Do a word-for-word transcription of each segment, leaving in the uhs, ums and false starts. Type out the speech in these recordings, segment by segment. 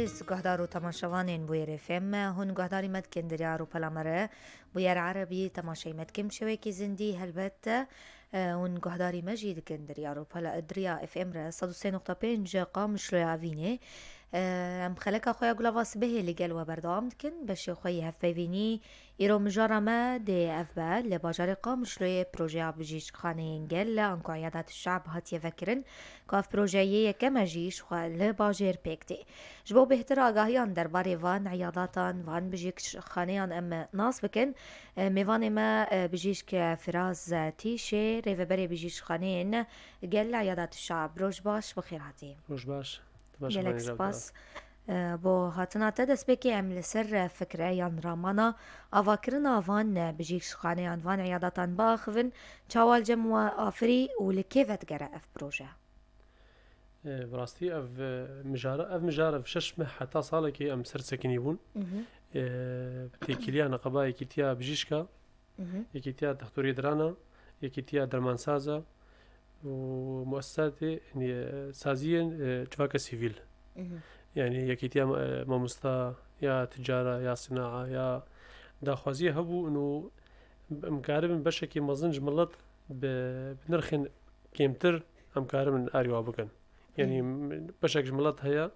Guhdar û temaşevanên Bûyer F M, hûn guhdarî me dikin di rêya rûpela me re. Bûyer Erebî temaşeyê me dikin bi şêwekî zindî, helbet, e, hûn guhdarî me jî dikin di rêya rûpela, di rêya F M re, sed û sê nokta pênc Qamişloya Evînê. E, em xeleka xwe ya Gulava Sibehê li gel we berdewam dikin. Beşê xwe yê hevpeyvînî îro mijara me dê ev be, li bajarê Qamişloyê projeya bijîşkxaneyên gel, anku Eyadat Şab hatiye vekirin, ku ev proje yê yekem e jî ji xwe li bajêr pêk tê. Ji bo bêhtir agahiyan derbarê van eyadatan, van bijîşkxaneyan em nas bikin, e, mêvanê me, e, bijîşk Firaz Tîşê, rêveberê bijîşkxaneyên gel li Eyadat Şab. Roj baş, bi xêr hatî. Roj baş. Gelek spas, e, bo hatina te. Destpêkê em li ser, e, fikre yan ramana avakirina van, e, bijîşkxaneyan, van eyadatan biaxivin. Çawa li cem we afirî û li kê vedigere ev proje? E, bi rastî ev, e, mijara, ev mijara ev şeş meh heta salekê em ser sekinî bûn. Mhm. E, têkiliya neqeba yekîtiya bijîşka, Mhm. yekîtiya dextorê dirana, yekîtiya dermansaza û muessesatê, yanî, e, saziyên, e, civaka sivîl. Mhm. Yanî yekîtiya, e, mamosta ya ticara ya sinaa ya daxwaziye hebû û em karibin beşekî mezin ji milet bi, bi nirxên kêmtir em karibin arî wa bikin. Yanî, Hmm. m-, beşek ji milet heye,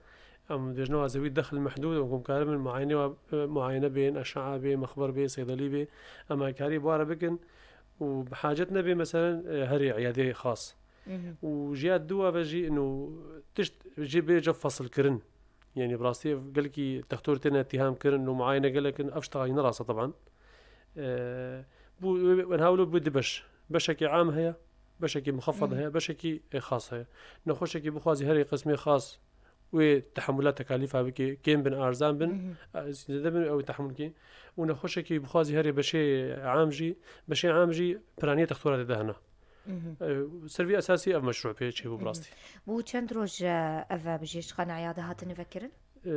em dibêjin wa zewî dexil mehdûd, em karibin muayene wa, e, muayene bên, eşaa bê, mexber bê, seydelî bê, em alîkarî bi wa re bikin û bi hacet nebe, meselen, e, herê îyadeyê xas. Mhm. Û ji ya dû ve jî, ino tişt jê bê cem fesilkirin. Yanî bi rastî ev gelekî dextor têne îttiham kirin û muayene gelek in, ev ji texayî ne rast e teban. E, bû, wê, wê, wê hewlo bû du beş. Beşekî am heye, beşekî muxeffed Mhm. heye, beşekî, e, xas heye. Nexweşekî bixwazî herê qismê xas wê tehemûla tekalîfa bike, kêm bin, arzan bin, Mhm. e, zêde bin, ew tehemûl ke. Û nexweşekî bixwazî herê beşê am jî, beşê am jî piraniyê dextora tê de hene. Mhm. E, ser vî esasî ev meşrû pê çêbû bi Mhm. rastî. Bû çend roj, e, ev bijîşkxane îyade hatine vekirin? E,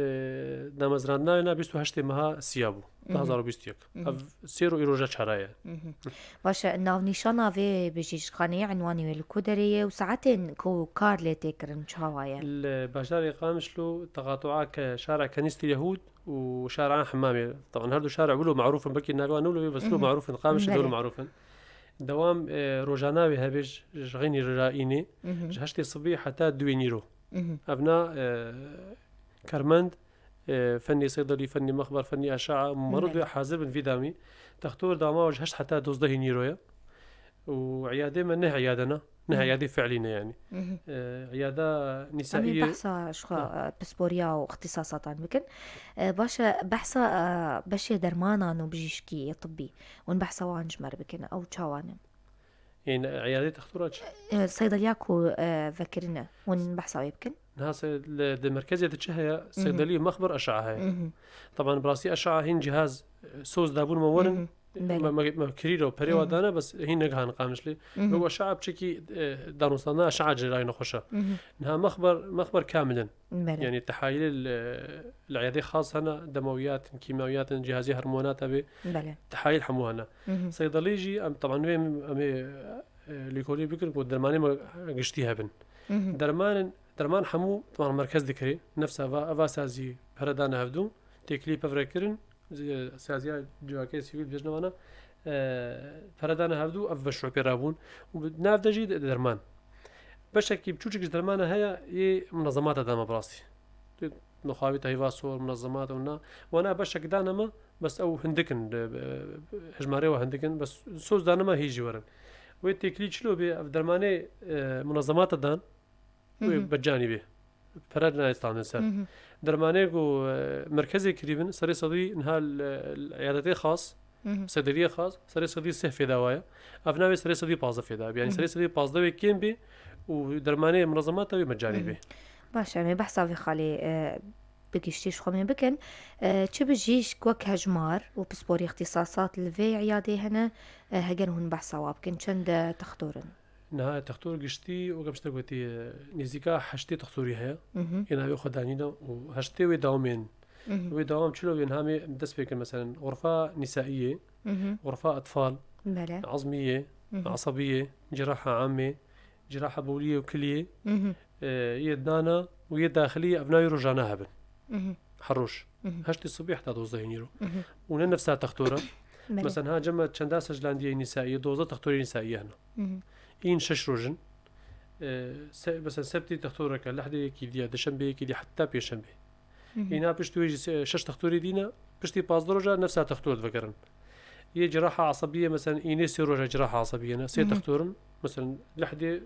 damezrandina wê na bîst û heştê meha siya bû, Mhm. du hazar û bîst û yek. Mhm. Ev sê ro îroja çara ye. Mhm. Baş e, navnîşana vê bijîşkxaneyê, enwanê wê li ku derê ye û saetên ku kar lê tê kirin çawa ye? Li bajarê Qamişlo teqatua ke şara Kenîstî Yehûd û şara Hemamê. Teban her du şara wilo marûf in, belkî navê wan ne wilo bê, bes wilo Mhm. marûf in. Qamişlo Belê. wilo marûf in. Dewam, e, rojana wê hebe ji, ji xeynî rira înê, Mhm. ji heştê sibî heta duwê nîro. Mhm. Evna, e, karmend, e, fennê seydelî, fennê mexber, fennê eşaa, meriv Belê. wê hazir bin vî damî. Dextor dama ji heşt heta dozdehê nîro ye. Û îyadê me ne îyade ne, ne Mhm. îyadê fiilî ne yanî. Mhm. E, îyada Em ê nîsaî ye. behsa ji xwe, Ha. e, pisporiya û ixtîsasatan bikin. E, baş e, behsa, e, beşê dermanan û bijîşkî tibbî. Hûn behsa wan ji me re bikin, ew çawa ne? Ên, e, îyadê dextora çi? E, seydeliya ku, e, vekirine, hûn behsa wê bikin? Niha se-, li, di merkezê de çi heye? Mhm. Seydelî, mexber, eşaa heye. Mhm. Teban bi rastî eşaa hîn cihaz, e, soz dabûn me werin. Mhm. Belê. Me, me, me kirî re perê wa Mhm. dane, bes hîn negihan Qamişlê. Mhm. Wek eşaa piçekî, e, danûstandina eşaa cêrayê nexweş e. Mhm. Niha mexber, mexber kamil in. Belê. Yanî tehayîlê li, li îyadê xas hene, demawiyat in, kîmawiyat in, cihazê hormonat hebê, Belê. tehayîl hemû hene. Mhm. Seydelî jî, em, teban wê em, em ê, e, lêkolîn bikin ku dermanê me giştî hebin. Mhm. Derman in, derman hemû, teban merkez dikirê, nefsa va, eva sazî, pere dane hevdû, têkilî pevre kirin, zi-, saziya civakê sivîl bêjne vana, e, pere dane hevdû, ev veşû pê rabûn. Û bi nav de jî de-, derman. Beşekî biçûçik ji dermana heye, yê munezemata dama bi rastî. Tu nexwavî te heyva sor, munezemat û na. Wana beşek dane me, bes ew hindik in, e, e, hejmarê we hindik in, bes soz dane me hî jî werin. Wê têkilî çilo bê, ev dermanê, e, munezemata dan, Hı hı. Wê becanî bê. Pere nayê standin ser. Hı hı. Dermanê ku, e, merkezê kirîbin, serê sedî niha li, li îyadetê xas, Hı hı. sedeliyê xas, serê sedî seh fêda waye. Ev navê serê sedî pazdeh fêda bê. Yani Hı hı. serê sedî pazdeh wê kêm bê û dermanê munezemata wê mecanî Hı hı. bê. Baş e, em ê behsa vê xalê, e, bi giştî ji xwe me bikin. E, çi bijîşk wek hejmar û pisporî îxtîsasat li vê îyadê hene, e, heger hûn behsa wa bikin, çend, e, textor in? Niha textor giştî, wek em ji te gotî, nêzîka heştê textorî heye. Mhm. Ê navê xwe danîne û heştê wê dawamên. Mhm. Wê dawam çilo wê niha me dest pê kir, meselen, xurfa nîsaiyê, Mhm. xurfa etfal, Belê. ezmiyê, Mhm. esebiyê, ciraha amê, ciraha bowliyê û kiliyê, Mhm. e, yê dana û yê daxiliyê ev navê rojana hebin. Mhm. Her roj. Mhm. Heştê sibê heta dozdehê nîro. Mhm. Û ne nefsa textora. Belê. Mesela ha cema çenda seclandiyê nîsaiyê, dozdeh textorê nîsaiyê hene. Mhm. În şeş roj in. E, se-, mesela sebtê textoreke, lehdê yekî diye, dişembê yekî diye, heta pêşembê. Mhm. Îna pişt wê jî se-, şeş textorê dîne, piştî pazdeh roja nefsa textor divegerin. Yê ciraha esebiyê, mesela, înê sê roja ciraha esebiyê ne, sê Mhm. textor in, mesela, lehdê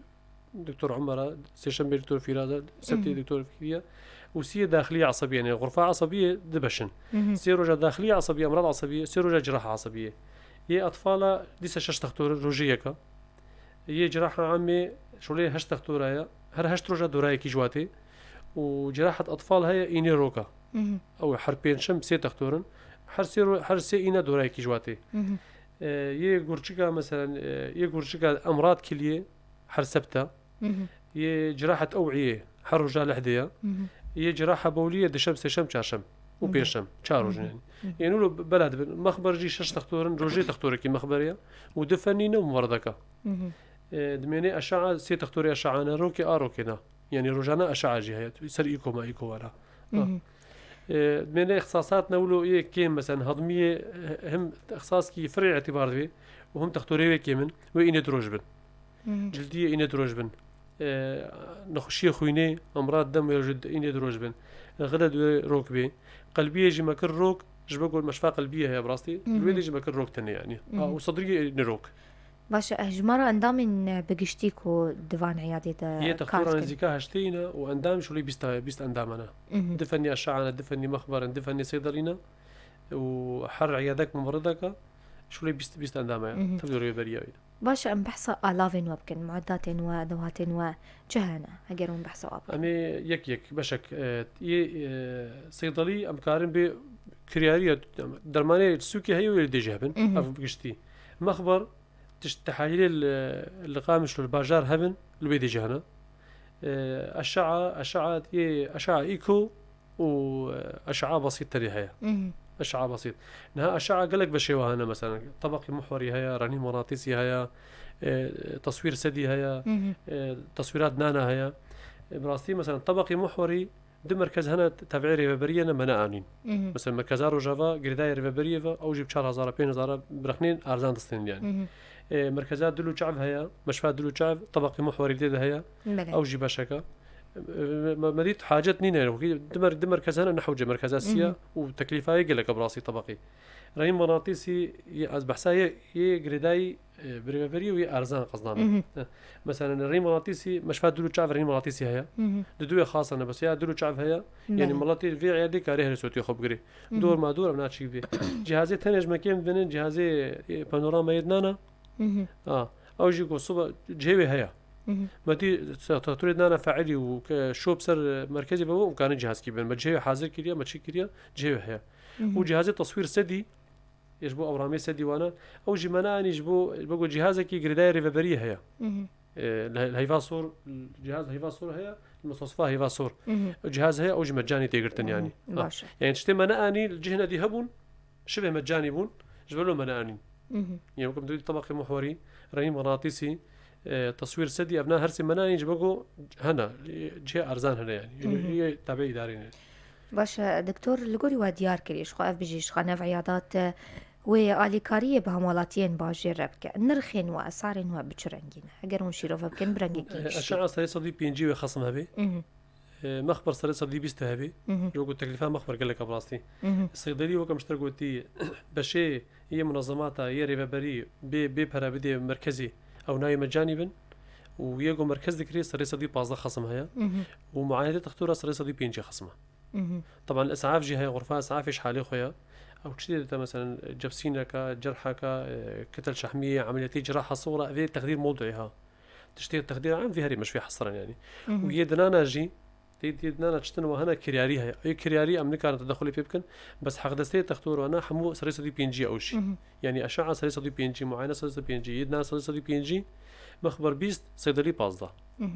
Doktor Umara, sêşembê Doktor Fîraza, sebtê Mhm. Doktor Fîriya û siyê daxilî esebiyê ne, xurfa esebiyê dibeşin. Mhm. Sê roja daxilî esebiyê, emrad esebiyê, sê roja ciraha esebiyê. Yê etfala dîsa şeş textor in, rojê yeka. Yê ciraha amê şolê heşt textora ye. Her heşt roja dorayekî ji watê. Û cirahat etfal heye, înê roka. Mhm. Ew ê her pêncşem sê textor in. Her sê ro-, her sê îna dorayekî ji watê. Mhm. E, yê gurçika, meselen, e, yê gurçika emrad kiliyê her sebta. Mhm. Yê cirahat ewiyê her roja lehdê ye. Mhm. Yê ciraha bowliyê dişem, sêşem, çarşem û Mhm. pêncşem. Çar roj Mhm. yani. Mhm. Yên wilo bela dibin. Mexber jî şeş textor in, rojê textorekî mexber ye û du fennî ne û muverdeka. Mhm. E, dimênê eşaa, sê textorê eşaa ne, rokê a rokê ne. Yani rojane eşaa jî heye. Ser îko ma îko wara. Ha. Mhm. E, dimênê îxtisasat ne wilo yê kêm, mesela, hedmiyê, e, hem îxtisaskî firê îtibar divê û hem textorê wê kêm in, wê înê diroj bin. Mhm. Cildiyê înê diroj bin. E, nexweşiyê xwînê, emrad dem wê jî înê diroj bin. Xiled wê rok bê. Qelbiyê jî me kir rok, ji bo ku meşfa qelbiyê heye bi rastî. Mhm. Li wê de jî me kir rok tenê yani. Mhm. A, û sedriyê înê rok. Baş e, hejmara endamên bi giştî ku di van eyadê de Yê kar textora dikin? Nêzîka heştê ne û endam şolê bîst a-, bîst endam ne. Mhm. Du fennî eşaa ne, du fennî mexber in, du fennî seydelî ne û her eyadek mumerideke şolê bîst, bîst endam heye. Mhm. Tevlî rêveberiya wî. Baş e, em behsa alavên we bikin, mueddatên we, dewatên we çi hene? Heger hûn behsa we bikin. Em ê yek yek, beşek, e, yê, e, seydelî em karin bê kiryariya, dermanê sûkê heye wê li dê jî hebin. Mhm. Ev bi giştî. Mexber, tişt tehalîlê li, li Qamişlo li bajar hebin, li wê dê jî hene. E, eşaa, eşaa yê, eşaa îko û, e, eşaa besît tenê heye. Mhm. Eşaa besît. Niha eşaa gelek beşê wa hene, mesela, tebeqî muhwerî heye, renî mıgnatîsî heye, e, teswîr sedî heye, Mhm. e, teswîrat nana heye. E, bi rastî, mesela, tebeqî muhwerî du merkez hene tevî rêveberiye ne me neanîn. Mhm. Mesela merkeza Rojava, girêdayê rêveberiyê ve, ew jî bi çar hezar, pênc hezar birexnên erzan distên yani. Mhm. E, merkeza Dil û Çav heye, meşfa Dil û Çav, tebeqî muhwerî dê de heye, Belê. ew jî beşeke. E, me, me dît hacet nîne, wekî du mer-, du merkez hene, ne hewce merkeza siya Mhm. û teklîfa yê gelek e bi rastî tebeqî. Rengîn mıgnatîsî, yê, ez behsa yê, yê girêdayî e, birêveberiyê wî erzan qezdana. Mhm. E, mesela, rengîn mıgnatîsî, meşfa Dil û Çav rengîn mıgnatîsî heye. Mhm. Di duwê xas hene, bes ya Dil û Çav heye. Yani Belê. Miletê vê eyadê karê herê sotiyê xwe bigirê. Mhm. Dor ma dor, em naçîk bê. Cihazê tenê ji me kêm dibênin, cihazê, e, panoramayê dinana. Mhm. Ha, ew jî ku sibe cihê wê heye. Mhm. Me dî se-, texturê dinana feilî û ke şop ser, e, merkezê ve û em karin cihazkî bin. Me cihê wê hazir kiriye, me çi kiriye, cihê wê heye. Mhm. Û cihazê teswîr sedî, Yê ji bo ewramê sedî wane. Ew jî me neanî ji bo, ji bo ku cihazekî girêdayê rêveberiyê heye. Mhm. E, li, li heyva sor, cihaz heyva sor heye, li mustesfa heyva sor. Mhm. Ew cihaz heye, ew jî mecanî tê girtin Mhm. yani. Ha. Baş e. Yani tiştê me neanî, li cihê nedî hebûn, şivê mecanî bûn, ji bo me neanîn. Mhm. Yani wekî min dît tebeqê muhwerî, rengîn mıgnatîsî, e, teswîr sedî, evna her sê me neanîn ji bo ku hene, e, cihê erzan hene yani. Yani Mhm. yê tabiî îdarê ne. Baş e, doktor, li gorî we diyar kirî, ji xwe ev bijî, ji xwe nev eyadat, e, wê alîkariyê bi hemwelatiyên bajêr re bike. Nirxên we, esarên we bi çi rengî ne? Eger hûn şîrove bikin, bi rengekî E, giştî. Eşaa serê sedî pêncî wê xesim hebê. Mhm. E, mexber serê sedî bîst hebê. Mhm. Ji bo ku teklifa mexber gelek e bi rastî. Mhm. Seydelî weke min ji te gotî, beşê yê munezemata, yê rêveberî bê, bê pere bidê merkezî, ew nayê mecanî bin. Û yê ku merkez dikirê serê sedî pazdeh xesim heye. Mhm. Û muayenetê textora serê sedî pêncî xesim e. Mhm. Teban îsaf jî heye, xurfa îsafê ji halê xwe ye. Ew çi dê te, meselen, cebsîneke, cerheke, e, ketel şehmiyê, emeliyatê ciraha sora, evê texdîr mewdûî ha. Tiştê texdîr em vî herî meşfê hesir in yani. Mhm. Û yê dinana jî, tê, tê dinana çitin wa hene kiryarî heye. Ê kiryarî em nikarin tedexulê pê bikin, bes heqdestê textor wana hemû serê sedî pêncî ew jî. Mhm. Yani eşaa serê sedî pêncî, muayene serê sedî pêncî, yê dinana serê sedî pêncî, mexber bîst, seydelî pazdeh. Mhm.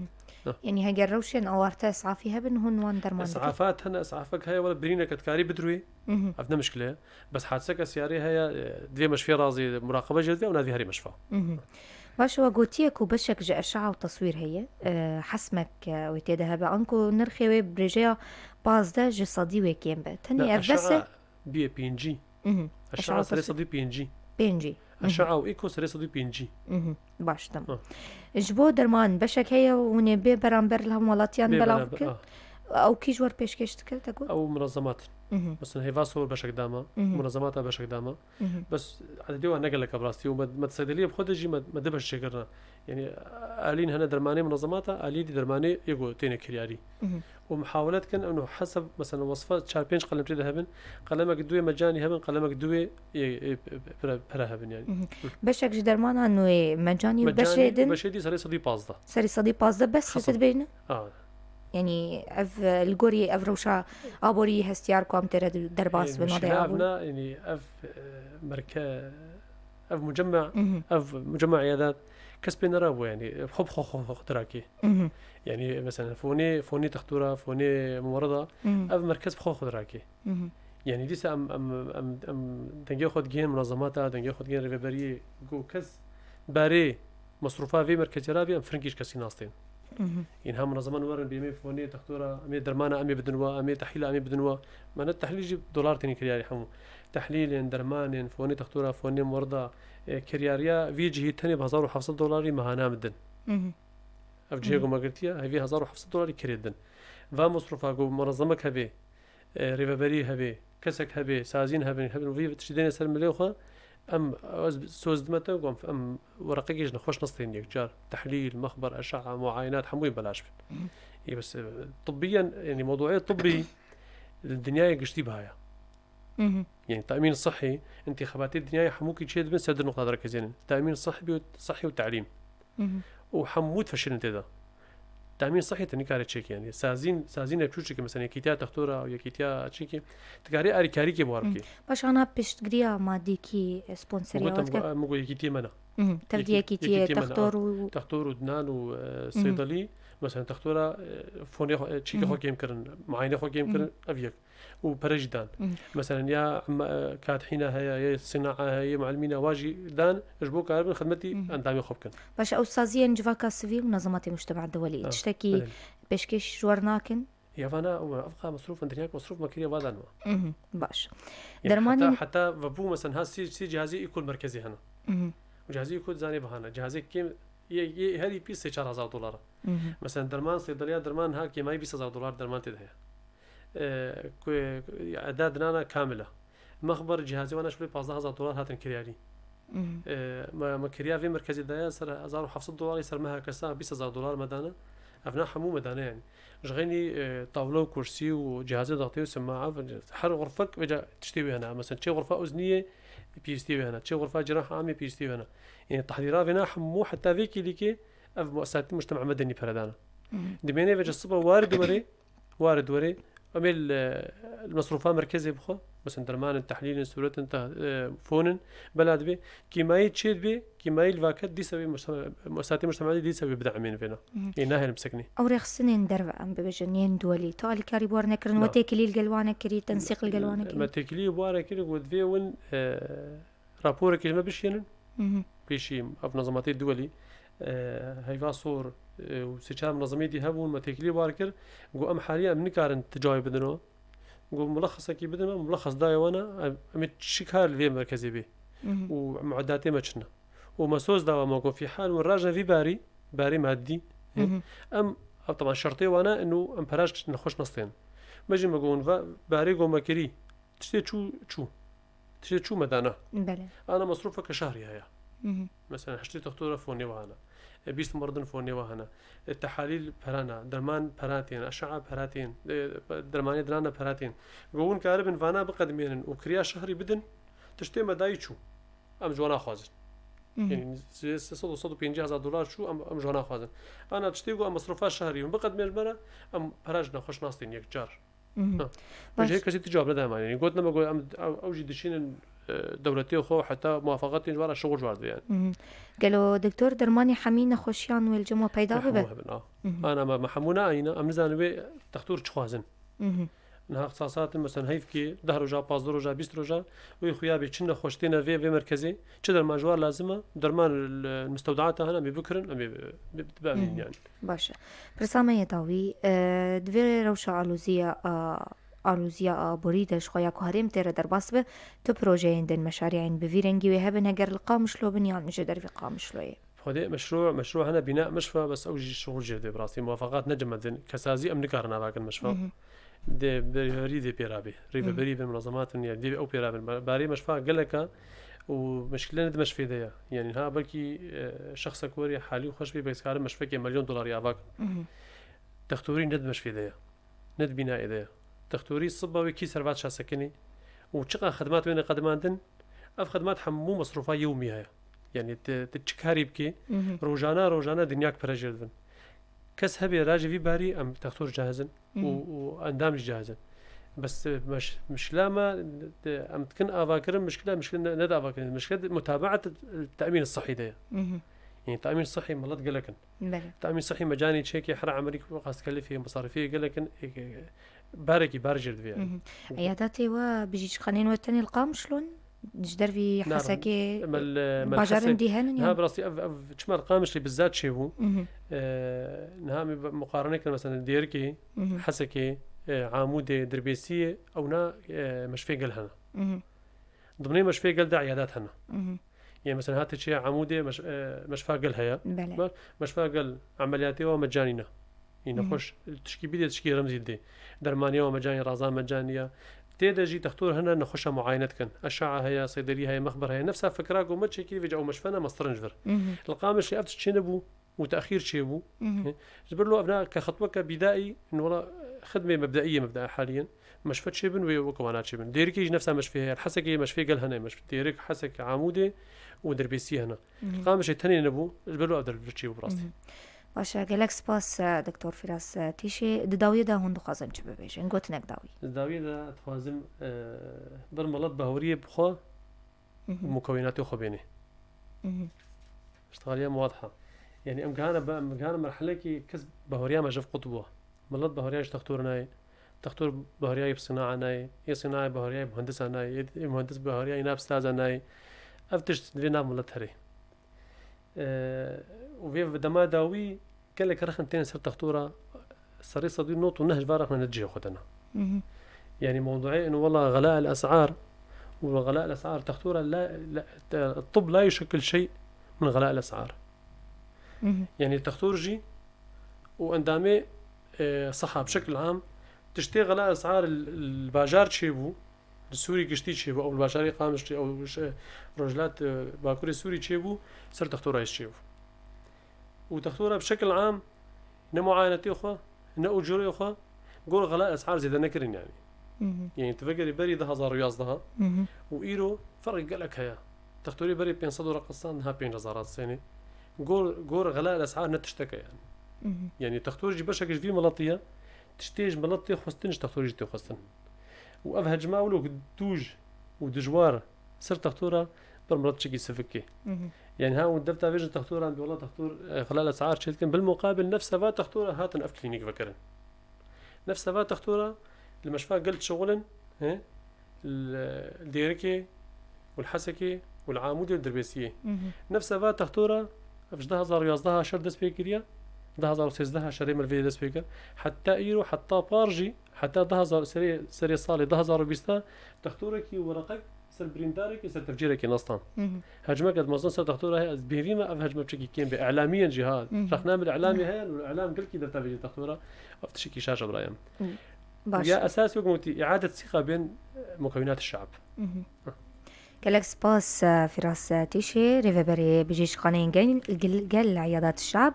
Ha. Yani heger rewşên awarte esafî hebin, hûn wan derman dikin? Esafat hene, esafek heye, wele birîneke dikarî bidrûyê. Mhm. Ev ne mişkile ye. Bes hadiseke siyarê heye, e, divê meşfê razî muraqebe jê divê, ew navî herî meşfa. Mhm. Baş, we gotiye ku beşek ji eşa û teswîr heye, e, hesmek, e, wê tê de hebe, anku nirxê wê bi rêjeya pazdeh ji sedî wê kêm be. Tenê ev bes e? Eşa bîye pêncî. Mhm. Eşa Eşa serê teswîr. Sedî pêncî. Pêncî. Mhm. Eşa û îko serê sedî pêncî. Mhm. Baş, tamam. Ha. Ji bo derman beşek heye û hûn ê bê beramber li hemwelatiyan belav bikin? Bê beramber, ha. Ew kî ji we re pêşkêş dike, te got? Ew munazemat. Mhm. Mesela Hêva Sor beşek dama, Mhm. munazemata beşek dama. Mhm. Bes ededê wan ne gelek e bi rastî û me, me di seydeliyê bi xwe de jî me, me du beş çêkirine. Yanî alîn hene dermanê munazemata, alî dî dermanê yê ku têne kiryarî. Mhm. Û muhawele dikin, eno hesab, mesela wesfa çar pênc qelem tê de hebin, qelemek duê mecanî hebin, qelemek duê yê, yê pere, pere hebin yanî. Mhm. Hı. Beşek ji dermana nû yê mecanî û Mecanî beşê û din beşê dî serê sedî pazdeh. Serê sedî pazdeh bes Hesab. Hesed bêjine? A. Yanî ev, e, li gorî ev rewşa aborî hestiyar ku em tê re derbas Ê, bin, muşkile nade ev abûn. Na, yanî ev, e, merke-, ev mucemme, Mhm. ev mucemme iyadat kes pê nerabû, yanî xwe bi xwe, xwe, xwe dirakê. Mhm. Yanî mesela fonê, fonê textura, fonê muwarrida, Mhm. ev merkez bi xwe, xwe dirakê. Mhm. Yanî dîsa em, em, em, em dengê xwe digihên munazemata, dengê xwe digihên rêveberiyê, ku kes berê mesrûfa vê merkezê rabî, em firînkî ji kesî nastên. Mhm. Ên ha munazeman werin bê me fonê textora, em ê dermana em ê bidin wa, em ê tehlîla em ê bidin wa. Me ne tehlîl jî dolar têne kiryarî hemû. Tehlîlên, dermanên, fonê textora, fonê muwarrida, e, kiryariya vî cihî tenê bi hezar û heft sed dolarî mehana em didin. Mhm. Ev cihê Mhm. ku me girtiye, hevî hezar û heft sed dolarî kirê didin. Va mesrûfa ku munazemek hevê, e, rêveberî hevê, kesek hebe, sazîn hebin, hebin, vî tiştî dêne ser milê xwe, em, ez soz dime te, ku em, em wereqekê ji nexweş nestên yekcar. Tehlîl, mexber, eşaa, muayenat, hemûyê belaş bin. Hı. Ê, bes, e, tibbiyen, yanî mewduê tibbî li dinyayê giştî biha ye. Hı hı. Yanî temîn sihî, întîxebatê dinyayê hemûkî çê dibin ser du nuqta derkezênin. Temîn sihî û, sihî û telim. Mhm. Û hemû difeşilin tê de. Temîn sihî te nikare çêkî, yanî sazîn, sazîn ev çûçikî, mesela yekîtiya textora û yekîtiya çikî, tu karî alîkarîkê bi war Hı. bikî. Baş, ana piştgiriya madîkî, e, sponseriya Min got, we dike? Min got yekîtiyê me ne. Mhm. Tev di Yekî-, yekîtiyê yekîtiyê me ne. textor û Textor û dinan û, e, Mhm. seydelî, mesela textora, e, fonê xwe, e, çîkê Hı. xwe kêm kirin, muayene xwe kêm Hı. kirin, ev yek. Û pere jî dan. Hı. Mesela ya, em, e, katihîna heye, ya sinaa heye, ya muallimîna wa jî dan, ji bo karibin xidmetî Hı. endamê xwe bikin. Baş, ew saziyên civaka sivîl, munazematê mujtema dewelî, Ha, tiştekî belê. pêşkêş ji we re nakin? Ya vana, ew, ev qa mesrûf in, dinyek mesrûf me kiriye, va dan me. Mhm, baş. Ya Dermanî heta, heta vebû, mesela, ha sê, sê cihazê îkol merkezê hene. Mhm. Û cihazê îkol zanê bihane. Cihazê kêm, yê, yê herî pîs sê çar hezar dolar e. Mhm. Mesela, derman, sêdeliya derman ha kêmayî bîst hezar dolar derman tê de heye. E, ku, eda dinana kamil e. Mexber cihazê wana ji ber pazdeh hezar dolar hatin kiryarî. Mhm. E, me, me kiriya vê merkezê daye ser hezar û heft sed dolarî ser meha kesa bîst hezar dolar me dane. Ev na hemû me dane yani. Ji xeynî, e, tavle û kursî û cihazê daxtê û sema ev her xurfek vêca tiştê wê hene. Mesela çê xurfa uzniyê pîstî wê hene. Çê xurfa ciraha amê pîstî wê hene. Yani tahdîra vê na hemû heta vê kîlîkê ev muesesatê mujtema medenî pere dane. Mhm. Dimêne vêca siba warid werê Warid werê, em ê li, li mesrûfa merkezê bixwe, mesela dermanin, tehlîlin, sûretin, teh-, e, fonin, bela dibê, kîmayî çê dibê, kîmayî li vaket dîsa wê mujtema-, muesesatê mujtemaî dîsa wê bidemên vêna. Mhm. Ê nahêlin bisekinê. Ew rêxistinên derve em bibêjin, yên duwelî, tu alîkarî bi wan nekirin, Na. we têkilî li gel wan nekirî, tensiq li gel wan nekirî? Me têkilî bi wan nekir, got divê win, e, Raporekê ji me bişînin. Mhm. Pêşî ev munazematê duwelî, e, Heyva Sor, e, û sê çar munazemeyê dî hebûn, me têkilî bar kir. Got, em haliye em nikarin ti cayê bidin o. Got, mulexesekî bidin me, mulexes daye wana, em, em ê çi kar li vê merkezê bê. Mhm. Û muedatê me çi ne. Û me soz dawa me got, fî hal win rajne vî barî, barî madî. Mhm. Em, ev teban şertê wana, inu em peraj nexweş nestên. Me jî me got, va barê got me kirî. Tiştê çû, çû. Tiştê çû me dana. Belê. Ana mesrûfeke şehrî heye. Mhm. Mesela heştê textora fonê we hene. E, bîst merdin fonê we hene. E, tehalîl perana, derman peratên, eşaa peratên, e, dermanê dirana peratên. Go hûn karibin vana biqedimênin û kiriya şehrî bidin, tiştê me dayî çû. Em ji wana xwazin. Mhm. Yani sê sed û sed û pêncî hezar dolar çû, em, em ji wana xwazin. Ana tiştê go em mesrûfa şehrî hûn biqedimên me re, em pera ji nexweş nastên yekcar. Mhm. Ha. Baş. Ji her kesî tu cevab neda me. Yani got me got em, ew, ew jî dişînin, e, dewletê xwe heta muwafaqetên ji wan re şixul ji wan re yani. Mhm. Gelo doktor dermanê hemî nexweşiyan wê li cem we peyda bibe? Hemû hebin, a. Mhm. Ana me, me hemû neayîne, em nizanin wê textor çi xwazin. Mhm. Niha ixtisasatin, mesela heyv ki deh roja, pazdeh roja, bîst roja, wê xuya bê çi nexweş têne vê, vê merkezê, çi derman ji war lazim e, derman li mistewdeata hene, em ê bikirin, em ê bi-, bi-, bibînin yani. Baş e. Pirsa me yê dawî, e, di vê rewşa alozî ya, a, alozî ya aborî de ji xwe ya ku herêm tê re derbas be, tu projeyên din, meşariyên bi vî rengî wê hebin, heger li Qamişlo bin yan ji dervî Qamişloyê? Xwedê meşrû, meşrû hene bîna meşfa, bes ew jî şixul jê dê bi rastî. Muwafaqat necem din. Kesazî em nikarin avakin meşfa. Mhm. Dê berî dê pê rabê. Rêveberî ve munazemat in, yani dê ew pê rabin. Ba-, barê meşfa geleka û meşkile ne di meşfê de ya. Yani ha belkî, e, şexsek werî halî xweş bê, belkî karin meşfekê milyon dolarî avakin. Mhm. Textorî ne di meşfê de ya. Ne di bînayê de ye. Textorî siba wê kî servat şasekinî û çiqa xidmat wê neqedimandin, ev xidmat hemû mesrûfa yewmî heye. Yani ti, ti çi karî bikî, Mhm. rojana, rojana dinyak pere jê dibin. Kes hebê rajê vî barî em textor cahiz in û, Mhm. û endam jî cahiz in. Bes, e, meş-, mişkila me, e, em dikin avakirin, mişkila, mişkila ne, ne de avakirin. Mişkila de mutabaet, e, te'mîn sihî de ye. Mhm. Yani te'mîn sihî milet gelek in. Belê. Te'mîn sihî mecanî çêkê her emelî ku qas kelifê, mesarifê gelek in, e, e, barekî bar jê dibê yani. Mhm. Eyadatê we bijîşxanên we tenê li Qamişlo in? Ji dervî Na, Hesekê, me li, me li bajarên Hesek-, dî henin niha yan? Bi rastî ev, ev çima li Qamişlê bizzat çêbû. Mhm. E, niha em ê muqarene kirin, mesela Dêrikê, Mhm. Hesekê, e, Amûdê, Dirbêsiyê, ewna, e, meşfê gel hene. Mhm. Dimnê meşfê gel de eyadat hene. Mhm. Yê mesela hate çiya Amûdê meş-, e, meşfa gel heye. Belê. Ba-, meşfa gel emeliyatê wa mecanî ne. Yê Mhm. nexweş tişkî bidê, tişkî remzî didê. Dermaniya wa mecanî, raza mecanî ya. Tê de jî textor hene nexweşa muayene dikin. Eşa'a heye, seyderî heye, mexber heye. Nefsa fikra ku me çêkirî vêca ew meşfe ne mestir in ji vir. Mhm. Li Qamişlê ev tişt çênebû. û texîr çêbû. Mhm. Ji ber lo evna ke xetweke bîdaî, in wela xidmê mebdeî ye mebdea haliyen. Meşfe çêbin wê weke wana çêbin. Dêrikê jî nefsa meşfê heye. Hesekê meşfê gel hene. Meşf-, Dêrik, Hesek, Amûdê û Dirbêsiyê hene. Mhm. Qamişê tenê nebû, ji ber lo ev derv çêbû bi rastî. Mhm. Baş e, gelek spas, e, Doktor Firas, e, Tîşê. Di dawiyê de hûn dixwazin çi bibêjin? Gotinek dawî. Di dawiyê de dixwazim, e, bir milet baweriyê bi xwe Mhm. û mukewînatê xwe bênê. Mhm. Îştixaliya me wadiha. Yani em gihane be, em gihane merhelekî kes bahoriya me ji qut bû. Milet bahoriya ji textor nayê. Textor bahoriya bi sina'a nayê. Yê sina'a bahoriya bi muhendisa nayê. Yê, yê muhendis bahoriya yê nav staza nayê. Ev tişt divê nav milet herê. Ee, û vê dema dawî gelek rexn tên ser textora, serê sedî nod û neh ji van rexne ne cihê xwe de ne. Mhm. Yani mewduê in wela xela el es'ar û xela el es'ar textora la, la, tib la yuşekil şey min xela el es'ar. Mhm. Yani textor jî û endamê, e, siha bi şekil am tiştê xela es'ar li, li bajar çêbû, li Sûrî giştî çêbû, ew li bajarê Qamişlî, ew ji Rojhilat, e, Bakurê Sûrî çêbû, ser textora yê çêbû. Û textora bi şekil am ne muayenetê xwe, ne ucurê xwe, gor xela es'ar zêde nekirin yani. Mhm. Yani tu vegerî berî du hazar û yazdeh Mhm. û îro ferqek gelek heye. Textorê berî pênc sed û reqistan niha pênc hezar sênê. Gor, gor xela es'ar ne tişteke yani. Mhm. Yani textor jî beşek ji vî miletî ye. Tiştê ji miletê xwestin ji textorî jî tê xwestin. Û ev hecma wilo ku dûj û dijwar ser textora bir milet çekî sivikê. Mhm. Yani ha û devta vêjin textoran bi wela textor, e, xela es'ar çêdikin. Bil muqabil nefsa va textora hatin ev klînîk vekirin. Nefsa va textora li meşfa gel dişixulin, he? Li, li Dêrikê û li Hesekê û li Amûdê û Dirbêsiyê. Mhm. Nefsa va textora ev ji du hazar û yazdeh şer dest pê kiriye, du hazar û sêzdeh şerê me li vê dest pê kir. Heta îro, heta par jî, heta du hazar serê, serê salê du hazar û bîst textorekî û wereqek ser birîndarekî, ser tevcîrekî nestan. Mhm. Hecmeke mezin ser textora heye, ez bêvî me ev hecme piçekî kêm be. Îlamiyen jî ha. Mhm. Rexnamê îlamî heye û îlam gelkî devta vêjê textora. Ev tiştekî şaş e birayem. Baş. Ya esas yok muti, iadet sîqa bên, e, mukewinat şab. Mhm. Gelek spas, e, Firas, e, Tîşê, rêveberê bijîşxaneyên gel, gel, gel Eyadat Şab.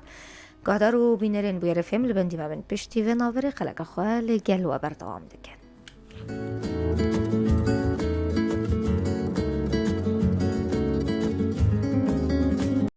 Guhdar û bînerên bûyerê fêm li bendî me bin. Piştî vê navberê xeleka xwe li gel we berdewam dikin.